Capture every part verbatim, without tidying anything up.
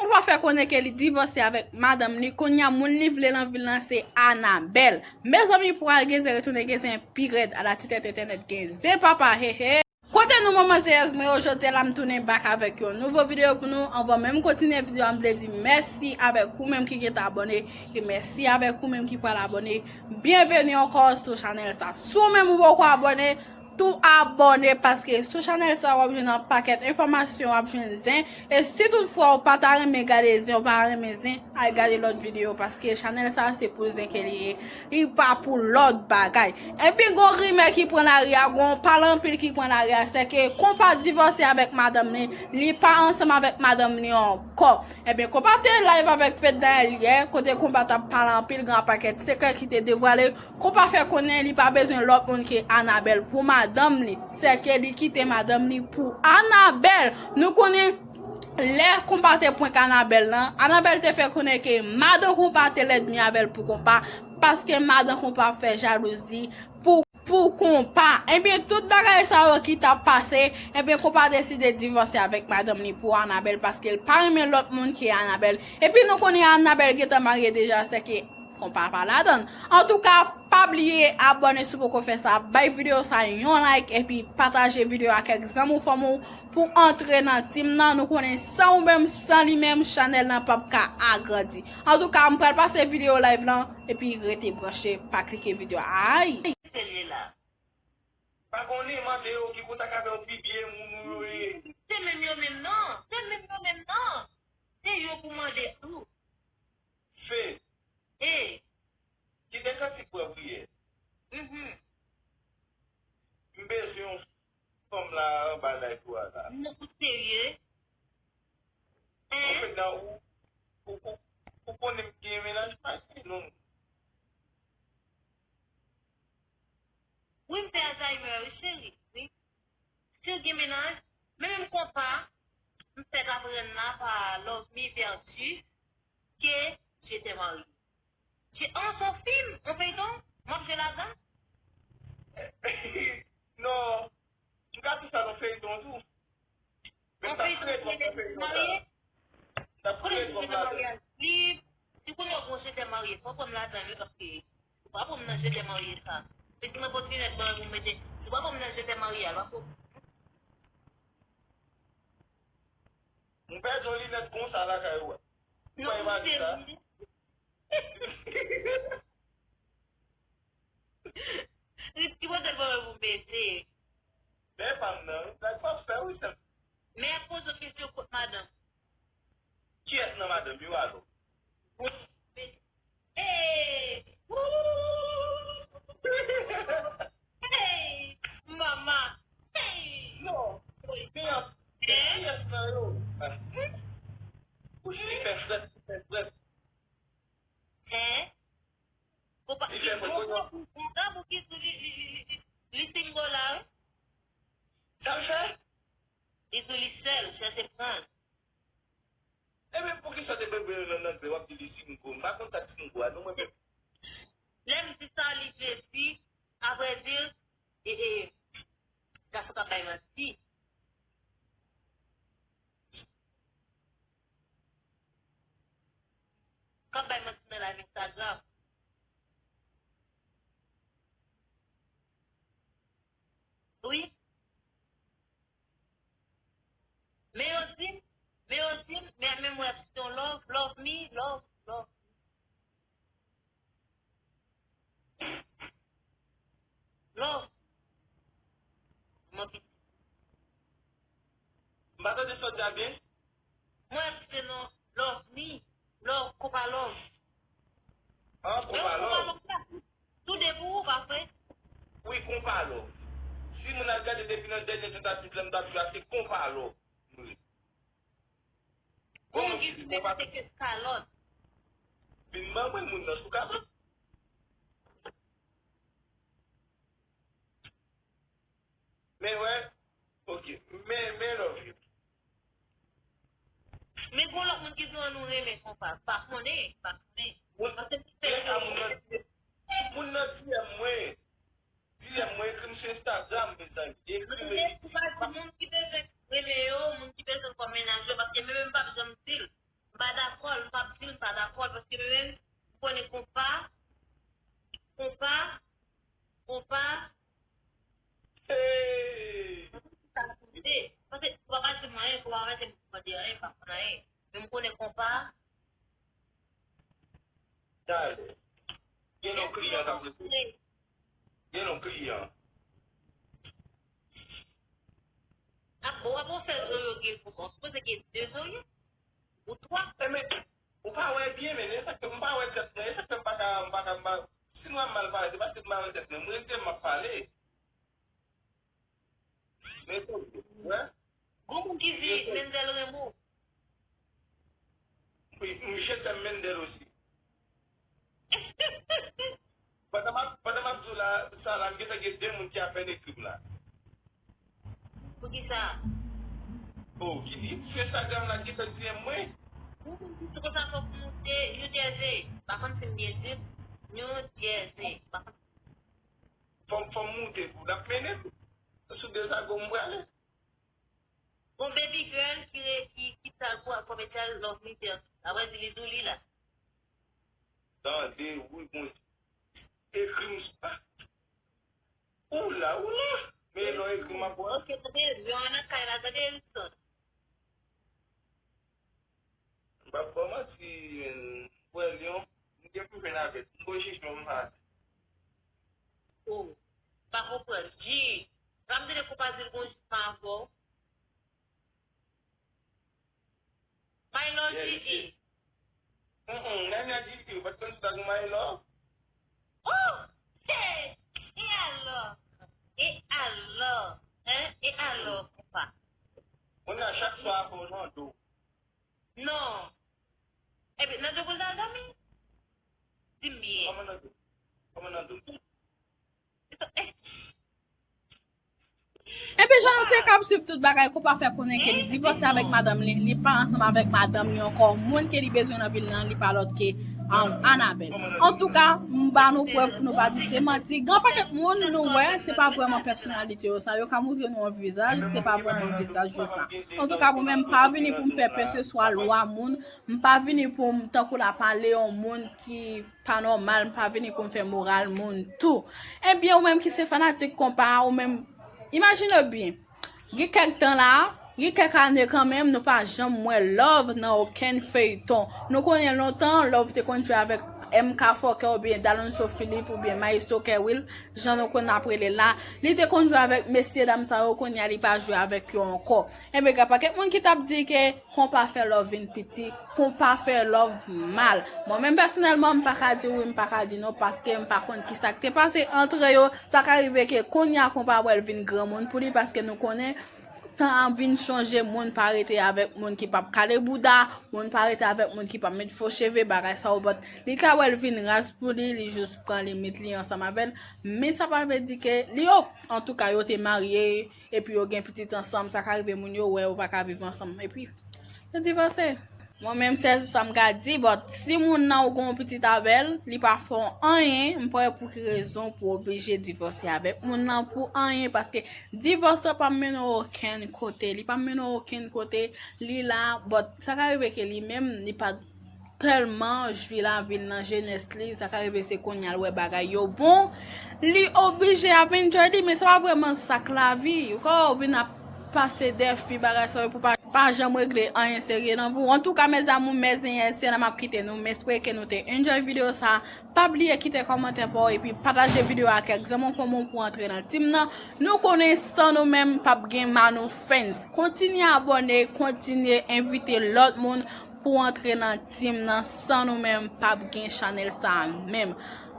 Konpa fè konnen ke li divòse avèk madanm li, kounye a moun li vle nan vil lan se Anabèl. Mezanmi, pou al gen zen retounen gen zen pi rèd, ala ti tèt entènèt gen zen papa, hehe. Kote nou manman zeyèz mwen yo, jodi a la m tounen back avèk yon nouvo videyo pou nou. Anvan menm kontinye videyo a, m vle di mèsi avèk ou menm ki gentan abòne, e mèsi avèk ou menm ki pral abòne. Byenveni ankò sou chanèl sa. Si w menm ou poko abòne, tou abòne, paske sou chanèl sa w ap jwenn yon pakèt enfòmasyon, w ap jwenn zen. E si toutfwa ou pa ta renmen gade zen, ou pa renmen zen, al gade lòt videyo, paske chanèl sa se pou zen ke li ye. Li pa pou lòt bagay. Epi gon rimè ki pran lari a, gon pale anpil ki pran lari a, se ke konpa divòse avèk madanm li, li pa ansanm avèk madanm li ankò. Ebyen, konpa te live avèk Fednaelle yè, kote konpa t ap pale anpil, gen yon pakèt sekrè ki te devwale. Konpa fè konnen li pa bezwen lòt moun ke Anabèl pou madanm li. Se ke li kite madanm li pou Anabèl. Nou konnen lè konpa te prank Anabèl lan, Anabèl te fè konnen ke madan konpa te lènmi avè l pou konpa, paske madan konpa ap fè jalouzi pou, pou konpa. Ebyen, tout bagay sa yo ki t ap pase, ebyen, konpa deside divòse avèk madanm li pou Anabèl, paske l pa renmen lòt moun ke Anabèl. Epi nou konnen Anabèl gentan marye deja, se ke konpa pa ladann. Antouka, pa bliye abòne si w poko fè sa, bay videyo sa yon like, epi pataje videyo a kèk zanmi w, fanmi w, pou antre nan team nan. Nou konnen san ou menm, san li menm, chanèl nan p ap ka agrandi. Antouka, m pral pase videyo live lan, epi rete branche, pa klike videyo a. Ay! Sèl ye la. Pa konnen, mande yo ki kontak avè w pi byen moun ou yo ye. Se menm yo menm non, se menm yo menm non. Se yo pou mande tou. Fe. E. Kite kantik pran priyè. Mhm. M bezwen yon fanm la anba live ou a la. Non, ou serye? Hein? Ou fè nan ou, ou, ou, ou konnen m gen mennaj pa gen non. Wi, m fè Alzheimer, wi, cheri. Wi. Si w gen mennaj, men menm konpa, m fèk aprann la pa Love Me Versus ke j'étais mariée. Je, an, se yon fim, yon feyton, m ap jwe ladan. Non, m ka di sa nan feyton tou. Men m t ap kreye twòp nan feyton sa. M t ap kreye twòp ladan. Si kounye a w gon j'étais mariée, fò w pran m ladan l wi, paske ou pa pran m nan j'étais mariée sa. Se di mwen pot linèt ban mwen pou m mete. Ou pa pran m nan j'étais mariée a, l pa pran. M pèdi yon linèt konsa lakay ou a. Ou pa imajine sa. Rit ki pote l ban mwen pou m mete. Men pa m nan, wi. Sa k ap fè, wi, sè m. Men ap poze w kesyon kot madanm. Kiyès nan madanm yo alò? Wi. Hey! Woo! Hey! Mama! Hey! Non. Wi. Men ap, kiyès nan yo? Pouch li fè frèt, li fè frèt. Hein? Ou pa, li fè mwen konn yon. Granmoun ki sou li, li, li, li, li, li single la, wi. Sa l fè? Li sou li sèl, chèche pran l. Ebyen, poukisa w te bebe nan anglè, w ap di li single? M pa konn sa k single a, non, mwen menm. Lè m di sa, li vle di, avrèdi, e, e, gason k ap bay manti. K ap bay manti nan live Instagram. Wi. Men yo di m, men yo di m, men, men mwen ap site yon love, love me, love, love. Love. Mwen piti. M pa tande sa w di a byen. Mwen ap site non, love me, love, konpa love. Ah, konpa love. Konpa love la. Tou de pou ou, pa vre? Wi, konpa love. Si moun al gade depi nan dènye tantativ la m t ap jwe a, se konpa love. Wi. Pou moun ki di se ke kalòt. Vin ban mwen moun nan sou kalòt. Men wè, ok, men, men love you. Men gon lòt moun ki di nou renmen konpa. Pa konnen, pa konnen. Moun, men sa moun nan di, moun nan di mwen. Di m mwen ekri m sou Instagram, mezanmi. Ekri m. Ou pa di moun ki bezwen rele yo, moun ki bezwen kòm mennaj yo, paske mwen menm m p ap janm di l. M p Anyen. Men m konnen konpa. Talè. Gen non kliyan k ap rete. Gen non kliyan. Ap bon, w ap fè zo yo gen konpa. Ou sipoze gen de zo yo. Ou twa. E men, ou pa wè byen, men e sa k fè m pa wè tèt mwen. E sa k fè m pa ka, m pa ka, m pa, si m ap mal pale, se paske m pa wè tèt mwen. M rete, m ap pale. Men tou, wè. Gon moun ki di Mendel renmen w. Wi, m je t'aime Mendel osi. Pandan m ap, pandan m ap di w la, sa la, m gentan gen de moun ki apèn ekri m la. Poukisa? Oh, ki di, sou Instagram la, gentan di m mwen. Gon moun ki di konsa fòk moute New Jersey. Pa konn si m byen di l. New Jersey. Pa konn Fò m, fò m moute pou l ap mennen m. Sou Dezago m prale. Gon baby girl ki re-, ki, ki pral pou al komèsyal lòv li tè. Apre di li di w li la. Tande, wi, Bondye. Ekri m sa. Ou la, ou la. Men lè w ekri m ap wè. Ok, tande, Lyon nan kay la, tande, Erickson. M p ap ba w manti, m wè Lyon, m gen pou jwenn avè l. M gon jijyon m pa. Oh, m pa konprann. Ji, sa m tande konpa di l gon jijyon avè w. Maylor G E. Mm, mm, Nanya G E, ou pa t konn sa gon Maylor? Oh! Hey! E alò? E alò? Hein? E alò, konpa? Moun nan chak swa apre w nan do. Non. Epi, nan do pou l t al dòmi? Di m byen. Kòman nan do? Kòman nan do? Epi jan nou te k ap swiv tout bagay, konpa fè konnen ke li divòse avèk madanm li, li pa ansanm avèk madanm li ankò. Moun ke li bezwen nan vil nan, li pa lòt ke, um, Anabèl. Antouka, m ba nou prèv pou nou pa di se manti. Gen pakèt moun nou wè, se pa vrèman pèsonalite yo sa. Yo ka montre nou yon vizaj, se pa vrèman vizaj yo sa. Antouka, mwen menm, m pa vini pou m fè pè se swa lwa moun. M pa vini pou m tankou la pale yon moun ki pa nòmal, m pa vini pou m fè moral moun tou. Ebyen, ou menm ki se fanatik konpa a, ou menm, imajine w byen. Gen kèk tan la, gen kèk ane kanmenm, nou pa janm wè Love nan okenn feyton. Nou konnen lontan, Love te konn jwe avèk M K Fòkè oubyen Dalonso Philippe oubyen Maestro Kerwill, jan nou konn ap rele l la. Li te konn jwe avèk mesye dam sa yo, kounye a li pa jwe avèk yo ankò. Ebyen, gen pakèt moun ki t ap di ke konpa fè Love vin piti, konpa fè Love mal. Mwen menm pèsonèlman, m pa ka di wi, m pa ka di non, paske m pa konn kisa k te pase antre yo. Sa ka rive ke kounye a konpa wè l vin granmoun pou li, paske nou konnen tan ap vin chanje, moun pa rete avèk moun ki p ap kale bouda, moun pa rete avèk moun ki p ap met fo cheve, bagay sa yo, but li ka wè l vin raz pou li, li jis pran limit li ansanm avè l. Men sa pa vle di ke li, yo, antouka, yo te marye, epi yo gen pitit ansanm, sa ka rive moun yo wè yo pa ka viv ansanm, epi yo divòse. Mwen menm, sèl sa m ka di, but si moun nan ou gen yon pitit avè l, li pa fè w anyen, m pa wè pou ki rezon pou w oblije divòse avèk moun nan pou anyen, paske divòs la p ap mennen w okenn kote, li p ap mennen w okenn kote, li la, but sa ka rive ke li menm, li pa tèlman jwi lavi l nan jenès li, sa ka rive se kounye a l wè bagay yo bon, li oblije ap enjoy li, men se pa vrèman sa k lavi. Ou ka wè w vin ap pase dèfi bagay sa yo pou pa, pa janm regle anyen serye nan vi w. Antouka, mes amours, mes amours, se la m ap kite nou, m espere ke nou te enjoy videyo sa. Pa bliye kite kòmantè pa w epi pataje videyo a ak kèk zanmi w, fanmi w pou antre nan team nan. Nou konnen san nou menm p ap gen Manou Fans. Kontinye abòne, kontinye envite lòt moun pou antre nan team nan. San nou menm, p ap gen chanèl sa a menm.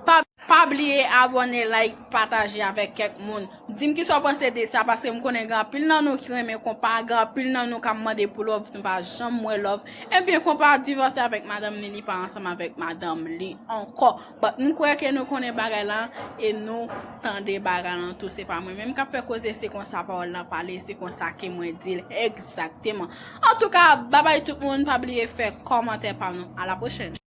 Pa, pa bliye abòne, like, pataje avèk kèk moun. Di m kisa w panse de sa, paske m konnen gen anpil nan nou ki renmen konpa, gen anpil nan nou k ap mande pou love, nou pa janm wè love. Ebyen, konpa divòse avèk madanm li, li pa ansanm avèk madanm li ankò. But m kwè ke nou konnen bagay la, e nou tande bagay lan tou. Se pa mwen menm k ap fè koze, se konsa pawòl lan pale, se konsa ke mwen di l egzakteman. Antouka, babay tout moun, pa bliye fè kòmantè pa nou. A la pwochèn.